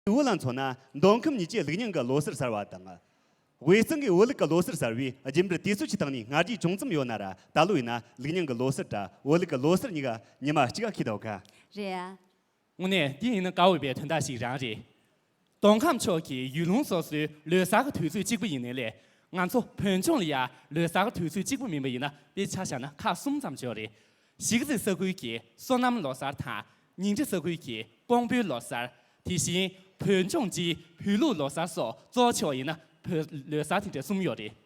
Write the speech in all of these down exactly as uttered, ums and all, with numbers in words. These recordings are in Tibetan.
བོད་ལ་མཚོན་ན་མདོ་ཁམས་གཉིས་ཀྱི་ལུགས་རྙིང་གི་ལོ་གསར་གསར་བ་དང་། དབུས་གཙང་གི་བོད་ལུགས་ཀྱི་ལོ་གསར་གསར་བའི་རྒྱུ་འབྲས་དུས་ཚོད་ཀྱི་སྟེང་ནས་སྔ་རྗེས་ཅུང་ཙམ་ཡོད་ན་ར། ད་ལོ་ཡིན་ན་ལུགས་རྙིང་གི་ལོ་གསར་དང་བོད་ལུགས་ཀྱི་ལོ་གསར་གཉིས་ཀ་ཉི་མ་གཅིག་ག་འཁེལ་འདུག་ག། རེད་ཡ། དངོས་གནས་འདི་ཡིན་ན་དགའ་འོས་པའི་དོན་དག་ཞིག་རང་རེད། མདོ་ཁམས་ཕྱོགས་ཀྱི་ཡུལ་ལུང་སོ་སོའི་ལོ་གསར་གྱི་དུས་ཚོད་གཅིག་པ་ཡིན་ནའི་ལས། ང་ཚོ་བོད་ལྗོངས་ལ་ཡང་ལོ་གསར་གྱི་དུས་ཚོད་གཅིག་པ་མིན་པ་ཡིན་ན་དཔེ་ཆ་བཞག་ན་ཁག་གསུམ་ཙམ་ཅིག་ཡོད་རེད། གཞིས་རྩེ་ས་ཁུལ་གྱི་སོ་ནམ་ལོ་གསར་དང་། ཉིང་ཁྲི་ས་ཁུལ་གྱི་ཀོང་པོའི་ལོ་གསར། དེ་བཞིན་བོད་ལྗོངས་སྤྱིའི་བོད་ལུགས་ལོ་གསར་སོགས་གཙོ་ཆེ་བ་ཡིན་ན་བོད་ལོ་གསར་དེ་འདྲ་གསུམ་ཡོད་རེད།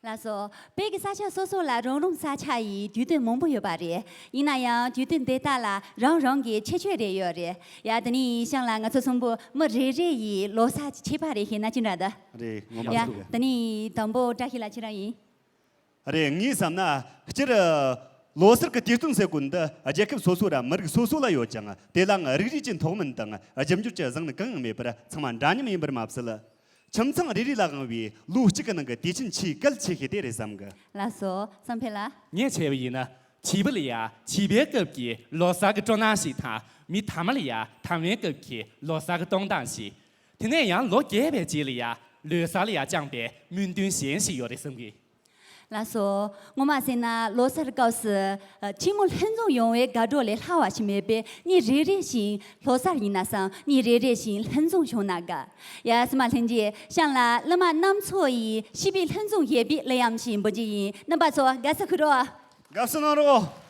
ལགས་སོ། བོད་ཀྱི་ས་ཆ་སོ་སོ་ལ་རང་རང་ས་ཆ་ཡི་དུས་སྟོན་མང་པོ་ཡོད་པ་རེད། ཡིན་ན་ཡང་དུས་སྟོན་དེ་དག་ལ་རང་རང་གི་ཁྱད་ཆོས་རེ་ཡོད་རེད། ཡ། དེ་ནས་ཤང་ལ་ང་ཚོ་གསུམ་པོ་མི་རེ་རེ་ཡི་ལོ་གསར་ཁྱད་པར་རེ་ཤེས་ན་ཅི་འདྲ་འདུག། རེད། ངོ་མ་ཡ། ཚོ་གི། དེ་ནས་དང་པོ་བཀྲ་ཤིས་ལགས་ཁྱེད་རང་ཡིན། རེད། ངས་བསམ་ན་སྤྱིར་ལོ་གསར་གྱི་དུས་སྟོན་ཟེར་གོ་འདི་རྒྱལ་ཁབ་སོ་སོ་ར་མི་རིགས་སོ་སོ་ལ་ཡོད་ཅིང་། དེ་ལའང་རིགས་རུས་ཀྱི་མཐོ་དམན་དང་རྒྱབ་འགྱུར་གྱི་བཟང་ནི་གང་ཡང་མེད་པར་ཚང་མ་འདྲ་མཉམ་ཡིན་པར་མ་ཟད། ཁྱིམ་ཚང་རེ་རེ་ལ་དབང་བའི་ལོ་གཅིག་གི་ནང་གི་དུས་ཆེན་ཆེས་གལ་ཆེ་ཤོས་དེ་རེད་བསམ་གི། ལགས་སོ། བསམ་འཕེལ་ལགས། ངས་བྱས་པ་ཡིན་ན། བྱིས་པ་ལ་ཡ་བྱིས་པའི་སྐབས་ཀྱི་ལོ་གསར་གྱི་སྤྲོ་སྣང་ཞིག་དང་། མི་དར་མ་ལ་ཡ་དར་མའི་སྐབས་ཀྱི་ལོ་གསར་གྱི་གཏོང་སྟངས་ཤིག། དེ་ནས་ཡང་ལོ་རྒས་པའི་རྗེས་ལ་ཡ་ལོ་གསར་ལ་ཡ་བཅངས་པའི་སྨོན་འདུན་གཞན་ཞིག་ཡོད་རེད་བསམ་གི། ལགས་སོ། ངོ་མ་ཟེར་ན་ལོ་གསར་སྐབས་སུ་ཨ་ཆེན་མོ་ལྷན་འཛོམས་ཡོང་བའི་དགའ་སྤྲོ་ལས་ལྷག་པ་ཞིག་མེད་པས། ཉིན་རེ་རེ་བཞིན་ལོ་གསར་ཡིན་ན་བསམ། ཉིན་རེ་རེ་བཞིན་ལྷན་འཛོམས་བྱུང་ན་དགའ། ཡ། སི་མ་ལྷན་རྒྱས། ཤང་ལ་གླུ་མ་རྣམ་ཚོ་ཡི་བྱིས་པའི་ལྷན་འཛོམས་ཞེས་པའི་གླུ་དབྱངས་ཤིག་འབུལ་རྒྱུ་ཡིན། རྣམ་པ་ཚོ་དགའ་བསུ་ཁུར་རོགས། དགའ་བསུ་གནང་རོགས།